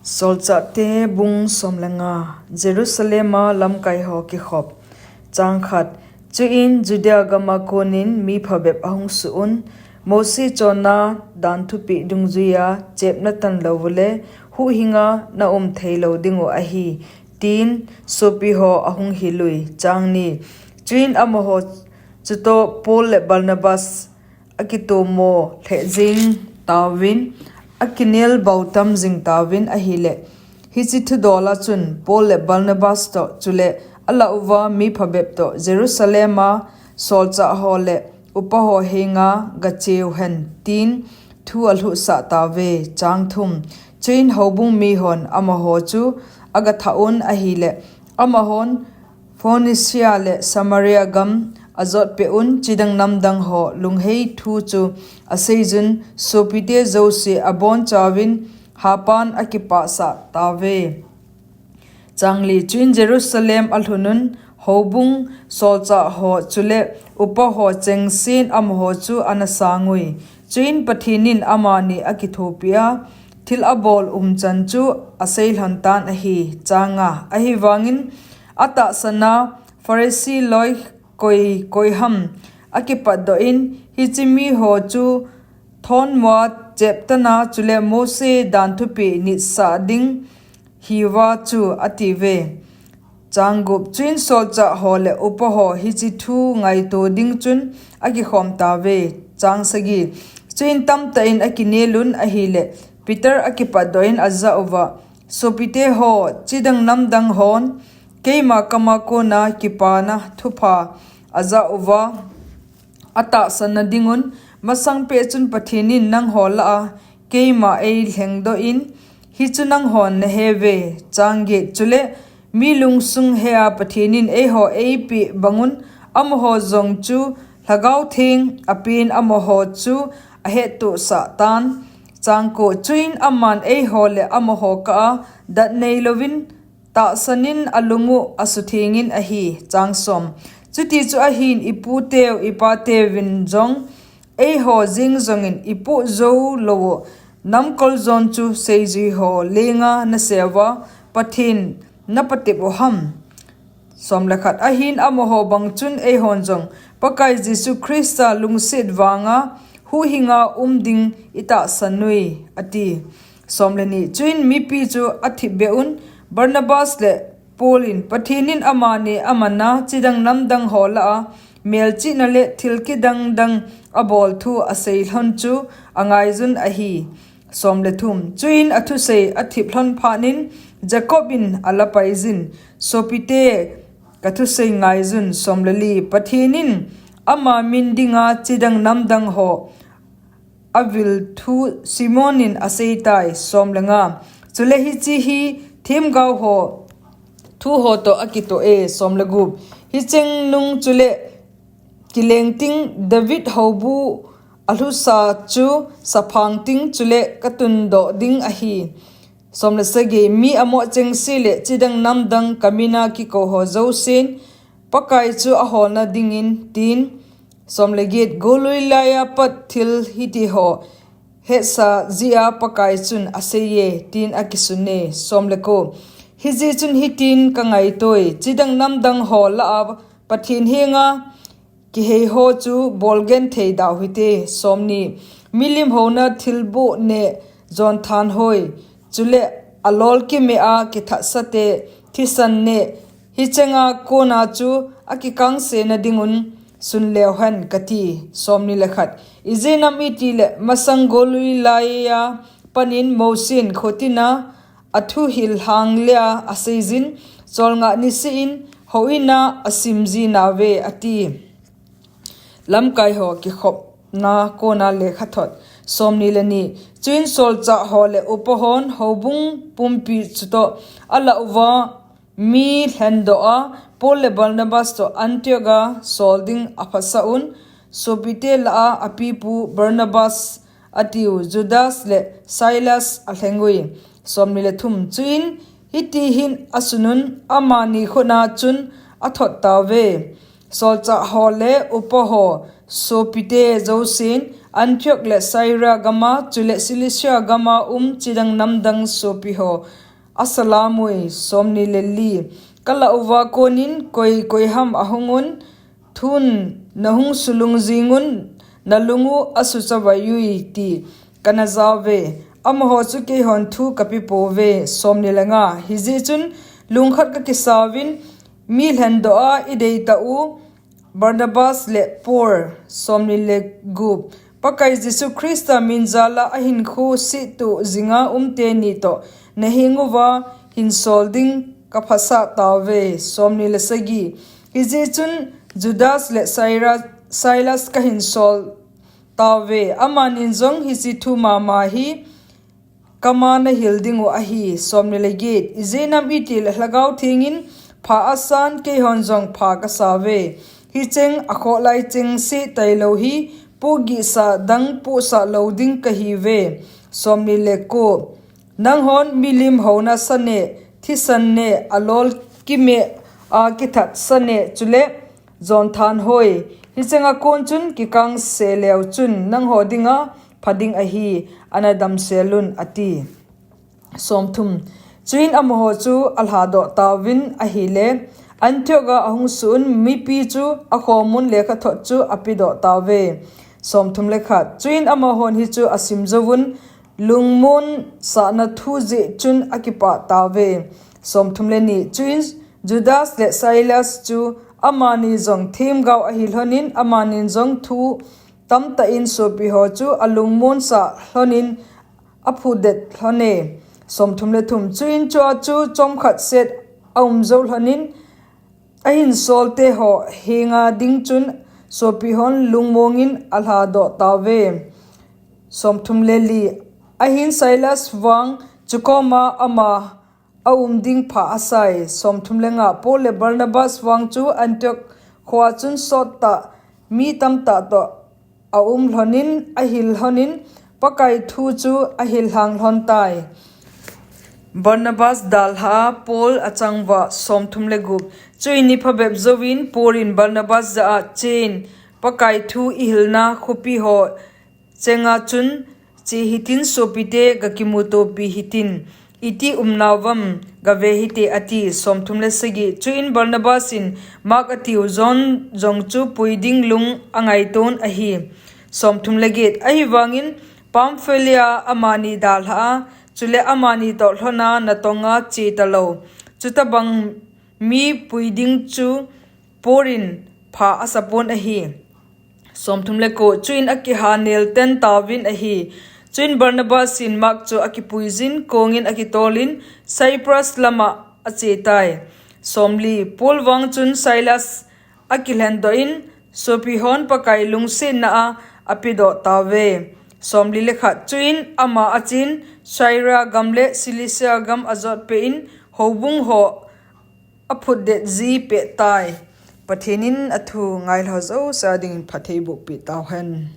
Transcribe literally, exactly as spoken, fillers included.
Solchahte bung som le nga. Jerusalem a lamkai ho kikhop. Chang khat. Chuin Judea gama konin mi phabep ahung suhun, Mosi chonna dan thupeh dungjuia chepna tan lou ule, huhhinga na um thei lou dingu ahi, tin sopi ho ahung hilui. Chang ni. Chuin amaho chutoh Paul le Barnabas akitomo lheh jing tauvin, akinel bautam jing tauvin ahile, hiche thudola chun Paul le Barnabas toh chule alah uva mi phabep toh Jerusalem a solchah ho le upa ho henga gacheu hen, tin thu alhuhsah tauve. Chang thum. Chuin houbung mihon amaho chu agathah un ahile, amahon Phoenicia le Samaria gam ajotpeh un, chidang namdang ho lunghei thu chu aseijun, sopite jouse abonchauvin hapan akipahsah tauve. Chang li. Chuin Jerusalem alhunun, houbung solchah ho chule upa ho chengsen amaho chu ana sangui. Chuin Pathen in amani akithopia, thil abol umchan chu aseilhon tan ahi. Chang nga. Ahivangin atahsana Pharisee loi koi, koiham akipatdoh in, hiche miho chu thonmoa cheptana chule Mosi dan thupeh nitsah ding hiuva chu, atiuve. Chang gup. Chuin solchah ho le upa ho hiche thu ngaito ding chun akikhom tauve. Chang sagi. Chuin tamtah in akinelun ahile, Peter akipatdoh in ajah uva, Sopite ho, chidang namdang hon keima kama kona kipana thupha ajah uva atahsanna dingun, masangpeh chun Pathen in nangho lah a keima eilhengdoh in, hichu nanghon naheuve. Chang get. Chule mi lungsung hea Pathen in eiho eipeh bangun, amaho jong chu Lhagao Theng apen amaho chu ahettohsah tan. Chang ko. Chuin aman eiho le amaho kah a dat neilouvin tahsanin alungu asuthengin ahi. Chang som. Chuti chu ahin iputeu ipateuvin jong eiho jeng jongin ipoh jou lou u namkol jon chu seijui ho lenga naseuva Pathen napatep u ham? Som le khat. Ahin amaho bang chun eihon jong Pakai Jesu Christa lungset vanga huhhinga um ding itahsan ui, ati. Som le ni. Chuin mipi chu athipbeh un, Barnabas le Paul in, Pathen in amani amana chidang namdang ho lah a melchihna le thil kidang dang abol thu aseilhon chu angaijun ahi. Som le thum. Chuin athusei athiplhon phatnin Jacob in alapaijin, Sopite, kathusei ngaijun. Som le li. Pathen in ama min dinga chidang namdang ho avil thu Simon in aseitai. Som le nga. Chule hiche hi themgao ho thu ho toh akitoh e. Som le gup. Hicheng nung chule kilengting David houbu alhusa chu saphang ting chule katundoh ding ahi. Som le sagi. Mi amoh chengse le chidang namdang kamina kikou ho jousen Pakai chu aholna dingin, tin. Som le get. Golui laiya pat thil hiti ho hetsa jeh a Pakai chun aseiye, tin akisune. Som le ko. Hijeh chun hitin kangaitoi, chidang namdang ho lah a Pathen henga kihei ho chu bolgenthei dau hite. Som ni. Milim houna thilboh neh jonthan hoi, chule alol kimeh a kithatsate thisan neh, hichenga kona chu akikangsena dingun sunleu hen kati. Som ni le khat. Ijeh inem itile masang golui laiya panin Mosi in khotina athuhil lhang lea aseijin, cholngah niseh in houin a asimji nauve, ati. Lamkai ho kikhopna kona lekhathot. Som ni le ni. Chuin solchah ho le upa hon houbung pumpi chutoh alah uva mi lhendoh a, Paul le Barnabas toh Antioch a sol ding aphasah un, sopite lah a apipu Barnabas atiu Judas le Silas alhengui. Som ni le thum. Chuin hiti hin asunun amani khutna chun athot tauve. Solchah ho le upa ho, sopite jousen Antioch le Syria gama, chule Cilicia gama um chidang namdang sopiho asalamui. Somni le li. Kalah uva konin koi koi ham ahungun, thun nahung sulung jingun, nalungu asuchavaiui ti kana jauve. Amaho chu keihon thu kapi pouve. Somni le nga. Hijeh chun lungkhat kakisauvin, mi lhendoh a ideitah u Barnabas le Paul. Somni le gup. Pakai Jesu Christa min jala ahinkho sehtuh jinga umte nitoh nahenguva hinsol ding kaphasah tauve. Somni le sagi. Hijeh chun Judas le Syra-, Silas kahinsol tauve. Amanin jong hiche thu mama hi kama nahil dingu ahi. Somni le get. Ijeh inem itile Lhagao Thengin pha asan, keihon jong pha kasauve. Hicheng akhoh lai cheng seh tailou hi pohgihsah dang pohsah lou ding kahiuve. Somni le ko. Nanghon milim houna sa neh, thisan neh, alol kimeh a kithat sa neh, chule jonthanhoi, hichenga kon chun kikangse leu chun nangho dinga pha ding ahi, ana damselun, ati. Somthum. Chuin amaho chu alhadoh tauvin ahile, Antioch a ahung suhun mipi chu akhomun lekhathot chu apedoh tauve. Somthum le khat. Chuin amahon hichu asim jouvun, lungmonsahna thu jeh chun akipah tauve. Somthum le ni. Chuin Judas le Silas chu amani jong themgao ahi lhonin, amanin jong thu tamtah in sopiho chu alungmonsah lhonin aphutdet lhone. Somthum le thum. Chuin chua chu chomkhat set aum jou lhonin, ahinsolteho henga ding chun sopihon lungmongin alhadoh tauve. Somthum le li. Ahin Silas vang chukoma ama aum ding pha asai. Somthum le nga. Paul le Barnabas vang chu Antioch khoa chun sottah mi tamtah toh aum lhonin, ahil lhonin, Pakai thu chu ahil lhang lhon tai. Barnabas dalha a Paul achangva. Somthum le gup. Chuin ni phabep jouvin Paul in Barnabas jah a, chen, Pakai thu ihilna khopiho chenga chun che hitin, sopite gakimutopi hitin, iti umnauvam gave hite, ati. Somthum le sagi. Chuin Barnabas in Mark atiu John jong chu pui ding lung angaiton ahi. Somthum le get. Ahivangin Pamphylia amani dalha a, chule amani toh lhona natonga che talou, chutobang mi pui ding chu Paul in pha asapon ahi. Somthum le ko. Chuin akiha nelten tauvin ahi. Chuin Barnabas in Mark chu akipuijin, kongin akitolin, Cyprus lama achetai. Somli. Paul vang chun Silas akilhendoh in, sopihon Pakai lungsetna a apedoh tauve. Somli le khat. Chuin ama achen, Syria gam le Cilicia gam ajotpeh in, houbung ho aphutdet ji peh tai. Pathen in athu ngailha jouse a dingin phatthei bohpeh tauhen.